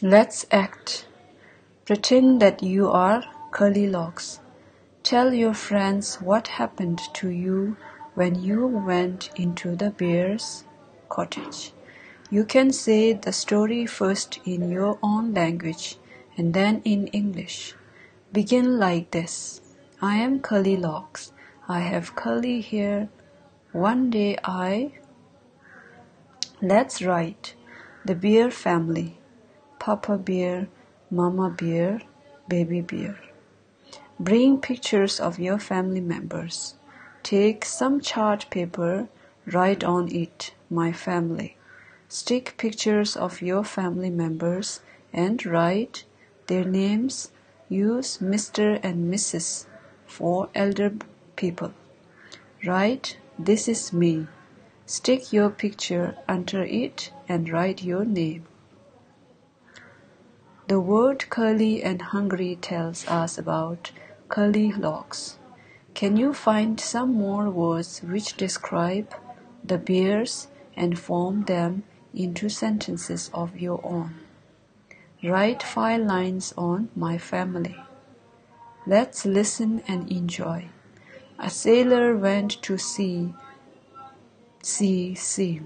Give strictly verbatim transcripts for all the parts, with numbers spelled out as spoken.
Let's act. Pretend that you are Curly Locks. Tell your friends what happened to you when you went into the bear's cottage. You can say the story first in your own language and then in English. Begin like this. I am Curly Locks. I have curly hair. One day I Let's write the bear family: Papa Bear, Mama Bear, Baby Bear. Bring pictures of your family members. Take some chart paper, write on it, "My family." Stick pictures of your family members and write their names. Use Mister and Missus for elder people. Write, "This is me." Stick your picture under it and write your name. The word curly and hungry tells us about curly locks. Can you find some more words which describe the bears and form them into sentences of your own? Write five lines on "My family." Let's listen and enjoy. A sailor went to sea, sea, sea,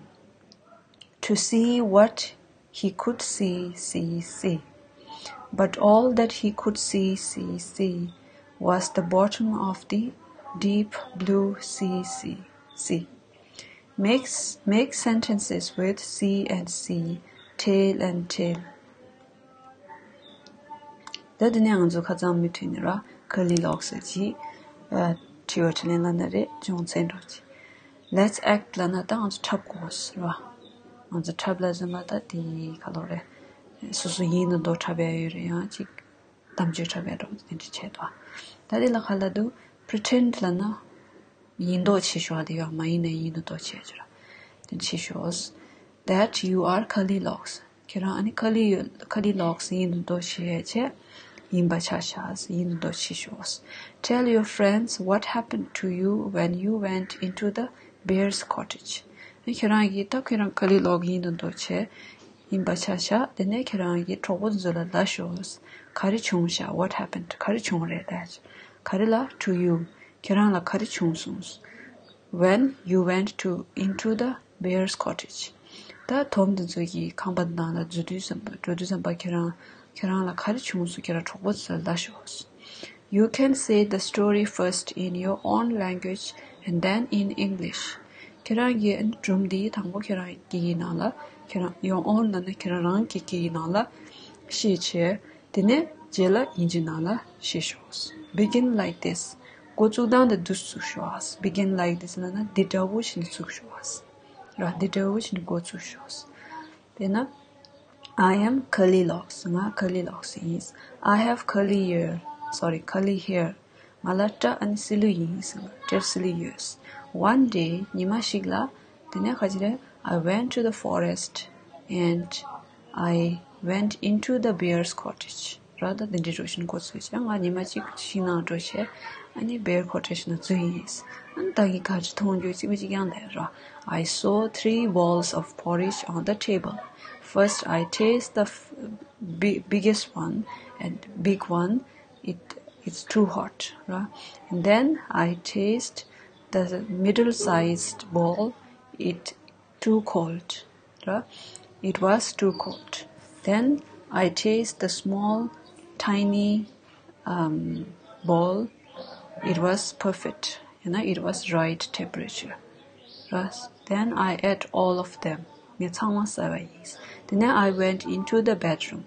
to see what he could see, see, see. But all that he could see, see, see, was the bottom of the deep blue sea, sea, sea. Make, make sentences with see and see, tell and tell. ད་དེ་ནས་ང་ཚོ་ཁ་སང་མུ་མཐུད་ནས་ར་ཁར་ལི་ལོག་ཟེར་གྱི་ཨ་དྲི་བ་དྲིས་ལན་ལབ་ན་རེད། སྦྱོང་ཚན་འགྲོ་གི། Let's act ལབ་ན་ད་ང་ཚོ་འཁྲབ་དགོས་རེད་བ། ང་ཚོ་འཁྲབ་ལབ་ཟེར་ན་ད་དེ་ག་ལོ་རེད། སོ་སོ་ཡིན་མདོག་མདོག་འཁྲབ་ཡ་ཡོད་རེད། ཡང་ཅིག་གཏམ་བརྗོད་འཁྲབ་ཡ་འགྲོ་དེ་འདྲ་བྱས་འདུག་ད་དེ་ལ་ག་ལབ་འདུག pretend ལབ་ན་ཡིན་མདོག་བྱེད་ཤོག་དེ་ཡང་མ་ཡིན་ན་ཡིན་མདོག་བྱེད་ཅེས་ར། དེ་བྱེད་ཤོག That you are ཁར་ལི་ལོག་ཁྱེད་རང་ཨ་ནི་ཁར་ལི་ཁར་ལི་ལོག་ཡིན་མདོག་མདོག་བྱེད་བྱས། ཡིན་པ་ཆ་བཞག་ཡིན་མདོག་མདོག་བྱེད་ཤོག Tell your friends what happened to you when you went into the bear's cottage. ཨ་ཁྱེད་རང་གིས་ད་ཁྱེད་རང་ཁར་ལི་ལོག་ཡིན་མདོག་མདོག་བྱས། ཡིན་པ་ཆ་བཞག་དེ་ནས་ཁྱེད་རང་གིས་གྲོགས་པོ་ཚོ་ལ་ལབ་ཤོག་ག་རེ་བྱུང་ཤག What happened? ག་རེ་བྱུང་རེད་ད། ག་རེ་ལ། To you. ཁྱེད་རང་ལ་ག་རེ་བྱུང་སོང་། When you went to into the bear's cottage. ད་དོམ་དེ་ཚོ་གི་ཁང་པ་ནང་ལ་འཛུལ་དུས་ཙམ་པ་འགྲོ་དུས་ཙམ་པ་ཁྱེད་རང་ཁྱེད་རང་ལ་ག་རེ་བྱུང་སོང་། ཁྱེད་རང་གྲོགས་པོ་ཚོ་ལ་ལབ་ཤོག You can say the story first in your own language and then in English. ཁྱེད་རང་གིས་སྒྲུང་འདི་དང་པོ་ཁྱེད་རང་གི་སྐད་ཡིག་ནང་ལ། ཁྱེད་རང་your own ལབ་ན་ཁྱེད་རང་རང་གི་སྐད་ཡིག་ནང་ལ་བཤད་བྱས། དེ་ནས་རྗེས་ལ་དབྱིན་ཇི་ནང་ལ་བཤད་ཤོག Begin like this. འགོ་བཙུགས་སྟངས་དེ་འདི་བཙུགས་ཤོག Begin like this ལབ་ན་འདི་འདྲ་བོ་ཞིག་ནས་བཙུགས་ཤོག་ར། འདི་འདྲ་བོ་ཞིག་ནས་འགོ་བཙུགས་ཤོག་དེ་ན། I am Curly Locks. ང་Curly Locks ཡིན། I have curly hair. Sorry, curly hair. ང་ལ་སྐྲ་ཨ་ནི་སིལ་ལུ་ཡིན་ཟེར་བ། སྐྲ་སིལ་ལུ་ཡོད། One day, ཉི་མ་ཞིག་ལ། དེ་ནས་ག་ཅི་རེད། I went to the forest and I went into the bear's cottage. ར། ད་དེ་འདྲའི་འགྲོ་བཞིན་འགོ་ཚུགས་བྱས། ང་ཉི་མ་གཅིག་ཤིང་ནགས་འགྲོ་བྱས། ཨ་ནི་bear cottage ནང་འཛུལ་ཡིན། ཨ་ནི་ད་གིན་ག་ཅི་མཐོང་རྒྱུ་གཅིག་པ་གཅིག་རྐྱང་དེ་ར། I saw three bowls of porridge on the table. First, I taste the f- bi- biggest one and big one. It it's too hot, right? And then I taste the middle-sized bowl. It too cold, right? It was too cold. Then I taste the small, tiny um, bowl. It was perfect. You know, it was right temperature. Right? Then I ate all of them. ངས་ཚང་མ་ཟ་བ་ཡིན། དེ་ནས་I went into the bedroom.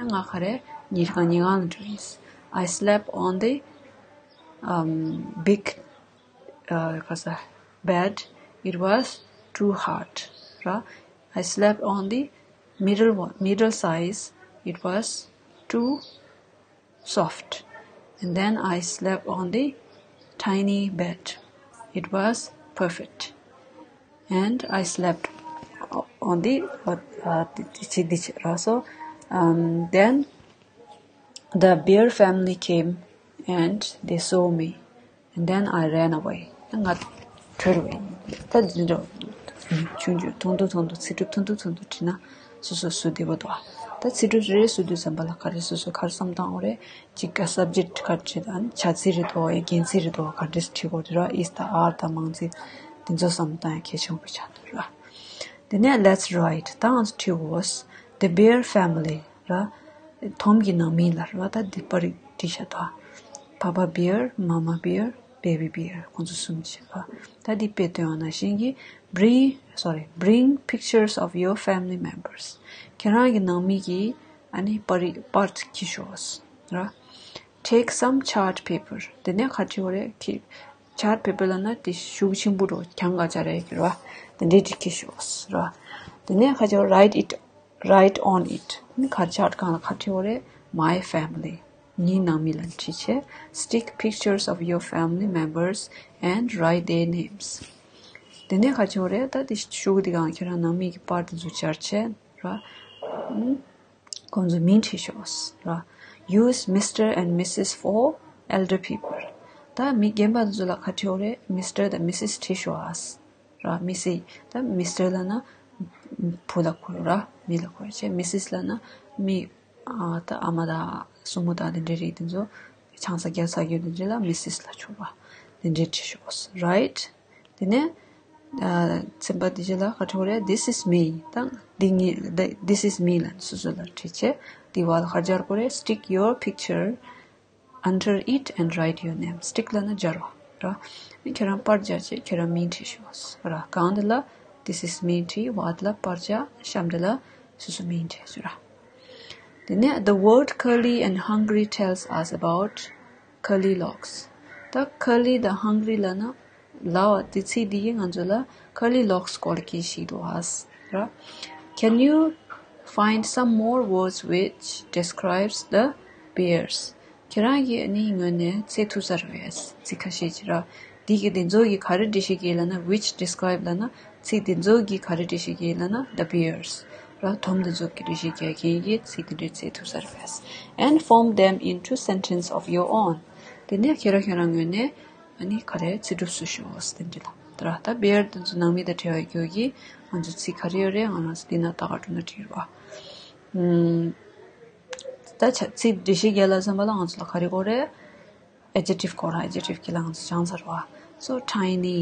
ང་ག་རེ་ཉལ་ཁང་ཉལ་ཁང་ལ་འགྲོ་ཡིན། I slept on the um, big uh, ག་ས- bed. It was too hard. ར། I slept on the middle one, middle size. It was too soft. And then I slept on the tiny bed. It was perfect. And I slept on the uh, uh, the- the- the- so um, then the bear family came and they saw me. And then I ran away. ད་ང་བྲོས་བས། ད་འདི་འདྲ་ཆུང་ཆུང་ཐུང་ཐུང་ཐུང་ཐུང་ཚིག་གྲུབ་ཐུང་ཐུང་ཐུང་ཐུང་བྲིས་ན་སོ་སོ་སུ་བདེ་པོ་འདུག་ད་ ད་ཚིག་གྲུབ་རེ་རེ་བཟོ་དུས་ཙམ་པ་ལ་ག་རེ་སོ་སོ་ག་རེ་བསམ་བཏང་དགོས་རེད། གཅིག་ག་subject ག་རེ་བྲིས་དང་། བྱ་ཚིག་རེད་དོ། ཡང་འགན་ཚིག་རེད་དོ། ག་འདྲས་བྲིས་དགོས་རེད་ར། is དང་are དང་མང་ཚིག་དེ་ཚོ་བསམ་བཏང་ཡ་གལ་ཆེན་པོ་ཆགས་འདུག་ར། དེ་ནས་let's write ད་ང་ཚོ་བྲིས་དགོས། The Bear family ར། དོམ་གྱི་ནང་མི་ལ་ར། ད་འདི་པར་བྲིས་བཞག་དོ། Papa Bear, Mama Bear, Baby Bear ཁོང་ཚོ་གསུམ་བྱེད་པ། ད་འདི་དཔེ་སྟོན་པ་ནང་བཞིན་གྱི bring, sorry, bring pictures of your family members. ཁྱེད་རང་གི་ནང་མི་གི་ཨ་ནི་པར་རིས་པར་ཁྱེར་ཤོག་ར། Take some chart paper. དེ་ནས་ག་རེ་བྲིས་དགོས་རེད། ཁྱེད་chart paper ལབ་ན་དེ་ཤུགས་ཆེན་པོ་འདྲ་གྱང་ག་ཅག་རེད་ཀྱི་ར། དེ་འདྲས་ཅིག་ཁྱེར་ཤོག་ར། དེ་ནས་ག་རེ་བྲིས་དགོས། Write it, write on it. ནི་ག་རེ་chart སྒང་ལ་ག་རེ་བྲིས་དགོས་རེད། My family. ངའི་ནང་མི་ལ་བྲིས་བྱས། Stick pictures of your family members and write their names. དེ་ནས་ག་རེ་བྲིས་དགོས་རེད། ད་དེ་ཤུགས་དེ་སྒང་ཁྱེད་རང་ནང་མི་གི་པར་དེ་ཚོ་སྦྱར་བྱས་ར། ཁོང་ཚོའི་མིང་བྲིས་ཤོག་ར། Use Mister and Missus for elder people. ད་མི་རྒན་པ་དེ་ཚོ་ལ་ག་རེ་བྲིས་དགོས་རེད། Mister དང་Missus བྲིས་ཤོག་ཨ། ར། མི་སི། ད་Mister ལབ་ན་བུ་ལ་གོ་ར། མི་ལ་གོ་ར་བྱས། Missus ལབ་ན་མི། ཨ། ད་ཨ་མ་དང་སྲུ་མོ་དང་དེ་འདྲའི་རིགས་དེ་ཚོ། ཆང་ས་རྒྱག་ས་རྒྱུ་དེ་འདྲ་ལ་Missus ལབ་ཆོག་པ། དེ་འདྲའི་བྲིས་ཤོག Right. དེ་ནས་ཨ། ཚན་པ་དེ་ཅིག་ལ་ག་རེ་བྲིས་དགོས་རེད། This is me. ད་འདི་ངའི། This is me ལབ་སོ་སོ་ལ་བྲིས་བྱས། དེའི་བར་ལ་ག་རེ་སྦྱར་དགོས་རེད། Stick your picture under it and write your name. Stick ལབ་ན་སྦྱར་བ་ར། ཁྱེད་རང་པར་སྦྱར་བྱས་ཁྱེད་རང་མིང་བྲིས་ཤོག་ར། སྒང་དེ་ལ་This is me བྲིས། བར་དེ་ལ་པར་སྦྱར། གཤམ་དེ་ལ་སོ་སོ་མིང་བྲིས་ཤོག་ར། དེ་ནས་The word curly and hungry tells us about curly locks. ད་curly དང་hungry ལབ་ན། ལབ་པ་དེ། ཚིག་འདི་ཡིས་ང་ཚོ་ལ་curly locks སྐོར་གྱི་ཞིག་འདུག་ཨ། ར། Can you find some more words which describes the bears? ཁྱེད་རང་གིས་ཨ་ནི་ངོས་ནས་བཙལ་ཐུབ་ས་རེད་པས། ཚིག་ཁ་ཤས་ཅིག་ར། འདི་གི་འདི་ཚོ་གིས་ག་རེ་འགྲེལ་བཤད་རྒྱག་ལབ་ན། which describe ལབ་ན། ཚིག་འདི་ཚོ་གིས་ག་རེ་འགྲེལ་བཤད་རྒྱག་ལབ་ན། the bears ར། དོམ་འདི་ཚོ་གི་འགྲེལ་བཤད་རྒྱག་མཁན་གྱི་ཚིག་འདི་འདྲས་བཙལ་ཐུབ་ས་རེད་པས། And form them into sentence of your own. དེ་ནས་ཁྱེད་རང་ཁྱེད་རང་ངོས་ནས་ཨ་ནི་ག་རེ་ཚིག་གྲུབ་བཟོ་ཤོག་ཟེར་དེ་འདྲ་ལ། ད་ར་ད་བེར་དེ་ཚོ་ནང་མི་དང་འབྲེལ་བ་ཡོད་ཀྱི་ང་ཚོ་ཚིག་ག་རེ་ཡོད་རེད། ང་རང་ཚོ་འདི་ན་ཏག་ཏག་འགྲོ་ན་འགྲིག་རེད་པ། ཨུམ། ད་ཆ་ཚིག་འགྲེལ་བཤད་རྒྱག་ལ་བསམ་པ་ལ་ང་ཚོ་ལ་ག་རེ་དགོས་རེད། adjective དགོས་ར། adjective གི་ལ་ང་ཚོ་སྦྱངས་ཚར་བ། So tiny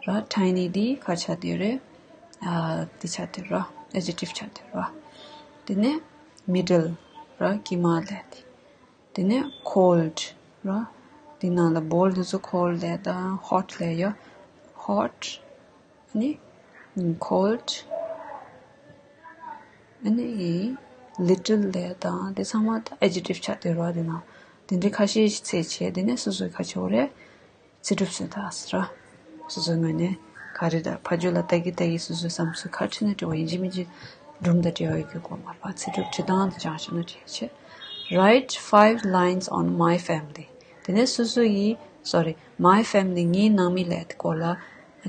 ར། tiny འདི་ག་ཆགས་བསྡད་ཡོད་རེད། ཨ། འདི་ཆགས་བསྡད་ར། adjective ཆགས་བསྡད་ར། དེ་ནས་middle ར། དཀྱིལ་མ་ལ་དེ། དེ་ནས་cold ར། འདི་ནང་ལ་bold དེ་ཚོ་cold ལབ་དང་hot ལབ་ཡ། hot ཨ་ནི་cold ཨ་ནི་little ལབ་དང་དེ་ཚང་མ་ད་adjective ཆགས་བསྡད་ར། དེ་ནང་དེ་འདྲའི་ཁ་ཤས་ཤིག་བཙལ་བྱས། དེ་ནས་སོ་སོའི་ག་ཆོག་རེད། ཚིག་གྲུབ་བཟོས་ད་ཟེར་ར། སོ་སོའི་ངོས་ནས་ག་རེ་ད་ཕ་ཇོ་ལ་ལྟ་གི་ལྟ་གི་སོ་སོའི་བསམ་ཚུལ་ག་བྲིས་ན་འགྲིག་པ། ཡིན་གཅིག་མིན་གཅིག་སྒྲུང་དང་འབྲེལ་བ་ཡོད་རྒྱུ་དགོས་མ་རེད་པ། ཚིག་གྲུབ་བྲིས་སྟངས་དེ་སྦྱངས་ཤེས་ན་འགྲིག་ཆེ། Write five lines on my family. དེ་ནས་སོ་སོ་ཡི། sorry, my family ངའི་ནང་མི་ལབ་དེ་སྐོར་ལ་ཨ་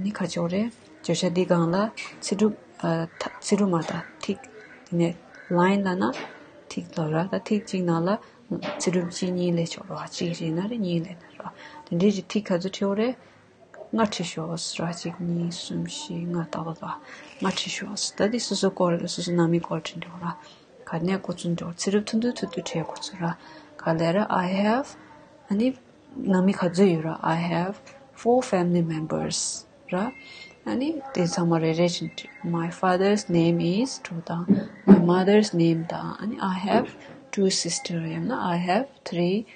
ནི་ག་ཆོག་རེད། བརྗོད་བྱ་འདི་སྒང་ལ་ཚིག་གྲུབ། ཨ། ད་ཚིག་གྲུབ་མ་ད་ཐིག་དེ་ནས་line ལབ་ན་ཐིག་ལབ་ར། ད་ཐིག་གཅིག་ནང་ལ་ཚིག་གྲུབ་གཅིག་གཉིས་ལབ་ཆོག་ར། གཅིག་རེད་ན་རེད། གཉིས་ལབ་ན་ར། དེ་འདྲའི་གི་ཐིག་ག་ཚོད་བྲིས་དགོས་རེད། ལྔ་བྲིས་ཤོག་ཟེར་ར། གཅིག་གཉིས་གསུམ་བཞི་ལྔ་ཏག་ཏག་ཏག་ལྔ་བྲིས་ཤོག་ཟེར། ད་འདི་སོ་སོ་སྐོར་སོ་སོ་ནང་མི་སྐོར་བྲིས་འགྲོ་ར། ག་ནས་འགོ་ཚུགས་འགྲོ། ཚིག་གྲུབ་ཐུང་ཐུང་ཐུང་ཐུང་བྲིས་འགོ་ཚུགས་ར། ག་ལབ་ར། I have ཨ་ནི་ནང་མི་ག་ཚོད་ཡོད་ར། I have four family members ར། ཨ་ནི་དེ་ཚང་མ་རེ་རེ་བཞིན་བྲིས། My father's name is དྲུག་དང་། My mother's name དང་། ཨ་ནི་I have two sister ཡང་ན་I have three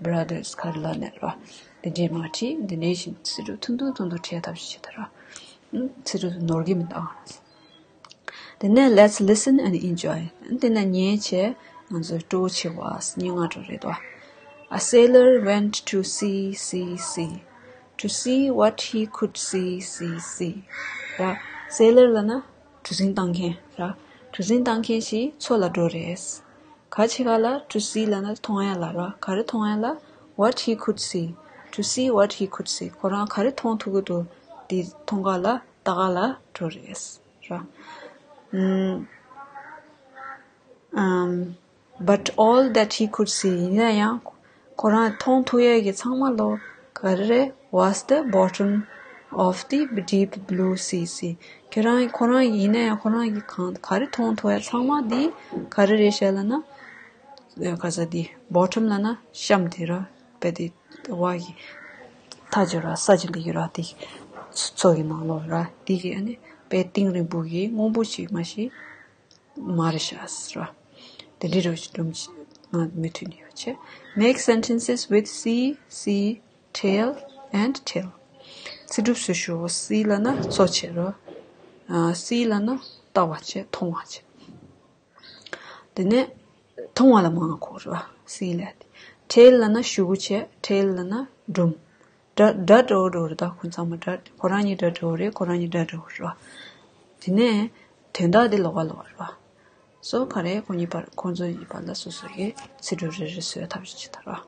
brothers ག་རེ་ལབ་ནས་ར། དེ་འདྲས་མ་བྲིས། དེ་འདྲས་བཞིན་ཚིག་གྲུབ་ཐུང་ཐུང་ཐུང་ཐུང་བྲིས་ཐབས་ཤིག་བྱེད་ད་ར། ཚིག་གྲུབ་ནོར་གི་མི་འདུག་དེ་ནས་let's listen and enjoy. དེ་ནས་ཉན་བྱས་ང་ཚོས་སྤྲོ་བོ་བྱེད་དགོས། སྙན་ངག་འདྲ་རེད་དོ། A sailor went to sea, sea, sea, to see what he could see, see, see. ར། sailor ལབ་ན་གྲུ་གཟིངས་བཏང་མཁན་ར། གྲུ་གཟིངས་བཏང་མཁན་ཞིག་མཚོ་ལ་འགྲོ་རེད། ག་ཆེ་ག་ལ། to see ལབ་ན་མཐོང་ཡ་ལ་ར། ག་རེ་མཐོང་ཡ་ལ། What he could see. To see what he could see. ཁོ་རང་ག་རེ་མཐོང་ཐུབ་ཀྱི་འདུག་དེ་མཐོང་ག་ལ་ལྟ་ག་ལ་འགྲོ་རེད་ར། ཨམ། But all that he could see. ཡིན་ན་ཡང་ཁོ་རང་མཐོང་ཐུབ་ཡས་ཀྱི་ཚང་མ་ལོ་ག་རེ་རེད། Was the bottom of the deep blue sea, sea. ཁྱེད་རང་ཁོ་རང་ཡིན་ན་ཡང་ཁོ་རང་གིས་གང་ག་རེ་མཐོང་ཐུབ་ཡ་ཚང་མ་འདི་ག་རེ་རེད་ཤག་ལབ་ན། ག་ས་འདི་bottom་ལབ་ན་གཤམ་དེ་ར། དཔེ་དེ་བ་གི་མཐའ་ཅིག་ར་ས་ཅིག་ལ་ཡོད་ར། དེ་མཚོ་གི་ནང་ལོགས་ར། དེ་གི་ཨ་ནི་དཔེ་གཏིང་རིང་པོ་གི་སྔོན་པོ་ཅིག་མ་ཞིག་མ་རེད་ཤག་ཟེར་བ། དེ་འདྲའི་རོ་ཞིག་སྒྲུང་ཅིག་ང་མུ་མཐུད་ནས་ཡོད་བྱས། Make sentences with sea, sea, tail and tail. ཚིག་གྲུབ་བཟོ་ཤོག Sea་ལབ་ན་མཚོ་བྱས་རོ། ཨ། sea་ལབ་ན་ལྟ་བ་བྱས། མཐོང་བ་བྱས། དེ་ནས་མཐོང་བ་ལ་མང་གོ་རེད་བ། Sea་ལབ་དེ། Tail་ལབ་ན་གཞུ་གུ་བྱས། Tail་ལབ་ན་སྒྲོམ། སྒྲ་སྒྲ་འདྲ་བོ་འདྲ་བོ་རེད། ད་ཁོ་ཚང་མ་སྒྲ་ཁོ་རང་གཉིས་སྒྲ་འདྲ་བོ་རེད། ཁོ་རང་གཉིས་སྒྲ་འདྲ་བོ་རེད་བ། དེ་ནས་དོན་དག་དེ་ལོགས་ཀ་ལོགས་ཀ་རེད་བ། སོ་ག་རེ་ཁོ་གཉིས་བར་ཁོ་ཚོ་གཉིས་བར་ལ་སོ་སོ་གི་ཚིག་གྲུབ་རེ་རེ་བཟོས་ཐབས་ཤེས་བྱེད་ད་ར།